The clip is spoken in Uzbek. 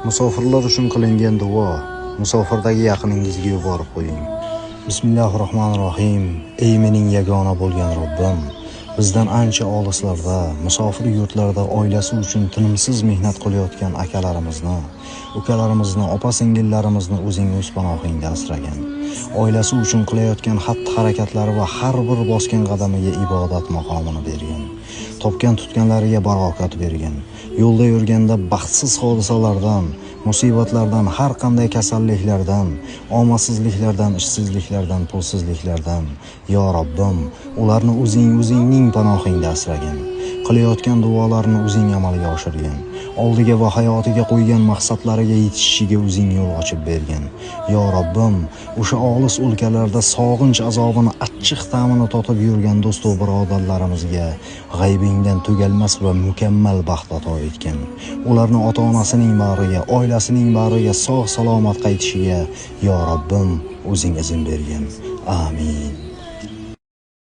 Musofirlar uchun qilingan duo. Musofirdagi yaqiningizga yuborib qo'ying. Bismillahirrohmanirrohim. Ey mening yagona bo'lgan Robbim, bizdan ancha olislarda, musofir yurtlarda oilasi uchun tinimsiz mehnat qilayotgan akalarimizni, ukalarimizni, opa-singillarimizni o'zing o'z panohingda asragin. Oilasi uchun qilayotgan xatti-harakatlari va har bir bosgan qadamiga ibodat maqomini bergin. Topgan tutganlariga barokat bergin. Yo'lda yurganda baxtsiz hodisalardan, musibatlardan, har qanday kasalliklardan, omadsizliklardan, ishsizliklardan, pulsizliklardan, yo Robbim, ularni o'zing o'zingning panohingda asragin. Qilayotgan duolarini o'zing amalga oshirgin. Oldiga va hayotiga qo'ygan maqsadlariga yetishishiga o'zing yo'l ochib bergin. Yo Robbim, o'sha olis o'lkalarda sog'inch azobini achchiq ta'mini totib yurgan do'st va birodarlarimizga g'aybingdan tugalmas va mukammal baxt ato etgin. Ularni ota-onasining bag'riga, oilasining bag'riga sog' salomat qaytishiga yo Robbim o'zing izn bergin. Amin.